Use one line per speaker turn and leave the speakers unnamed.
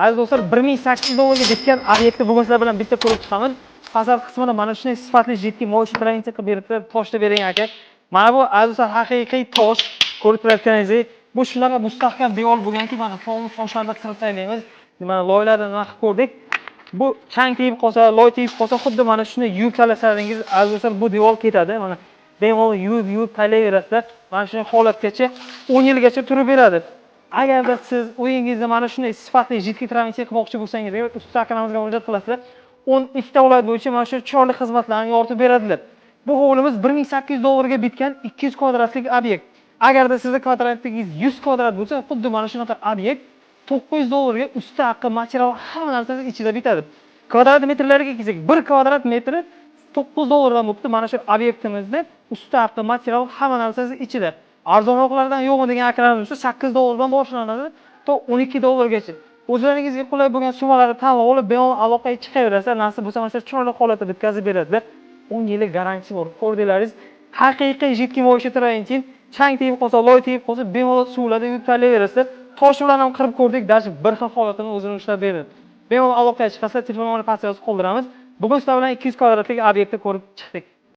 Aziz do'stlar, 1800 dollarga bitgan obyektni bugun sizlar bilan bitta ko'rib chiqamiz. Fasad qismida mana shunday sifatli жидкий моющий травертин qilib beribdi, toshni bering, aka. Mana bu, aziz do'stlar, haqiqiy tosh, ko'rib turayotganingizdek, bu shunaqa mustahkam devor bo'lganki, mana tog'ni, toshlarni qirib tashlaymiz. Mana loylarni nima qilib ko'rdik. Bu chang tegib qolsa, loy tegib qolsa, xuddi mana shunday yuvib tashlasangiz, aziz do'stlar, bu devor ketadi. Mana bemalol yuvib yuvib tashlayverasizlar. Mana shunday holatgacha 10 yilgacha turib beradi. Agarda siz uyingizda mana shunday sifatli жидкий травертин qilmoqchi bo'lsangiz, agar usta akalarimizga murojaat qilasizlar, 12 ta viloyat bo'yicha mana shu chiroyli xizmatlarni yoritib beradilar. Bu hovlimiz 1800 dollarga bitgan 200 kvadratlik obyekt. Agarda sizni kvadratingiz 100 kvadrat bo'lsa, xuddi mana shunaqa obyekt 900 dollarga usta haqi, material, hamma narsasi ichida bitadi. Kvadrat metrlarga kelsak, 1 kvadrat metri 9 dollardan bo'libdi mana shu obyektimizda usta haqi, material, hamma narsasi ichida. Arzonroqlardan yo'qmi degan akalarimiz bo'lsa, 8 dollardan boshlanadi to 12 dollargacha. O'zlaringizga qulay bo'lgan summalarni tanlab olib, bemalol aloqaga chiqaverasizlar. Nasib bo'lsa, mana shu chiroyli holatda bitkazib beradilar. 10 yillik garantiyasi bor. Ko'rdingiz, haqiqiy жидкий моющий травертин, chang tegib qolsa, loy tegib qolsa, bemalol suvlarda yuvib tashlayverasizlar. Tosh bilan ham qirib ko'rdik, даже bir xil holatini o'zini ushlab berdi. Bemalol aloqaga chiqasizlar, telefon nomerini pastga yozib qoldiramiz. Bugun sizlar bilan 200 kvadratlik obyektni ko'rib chiqdik.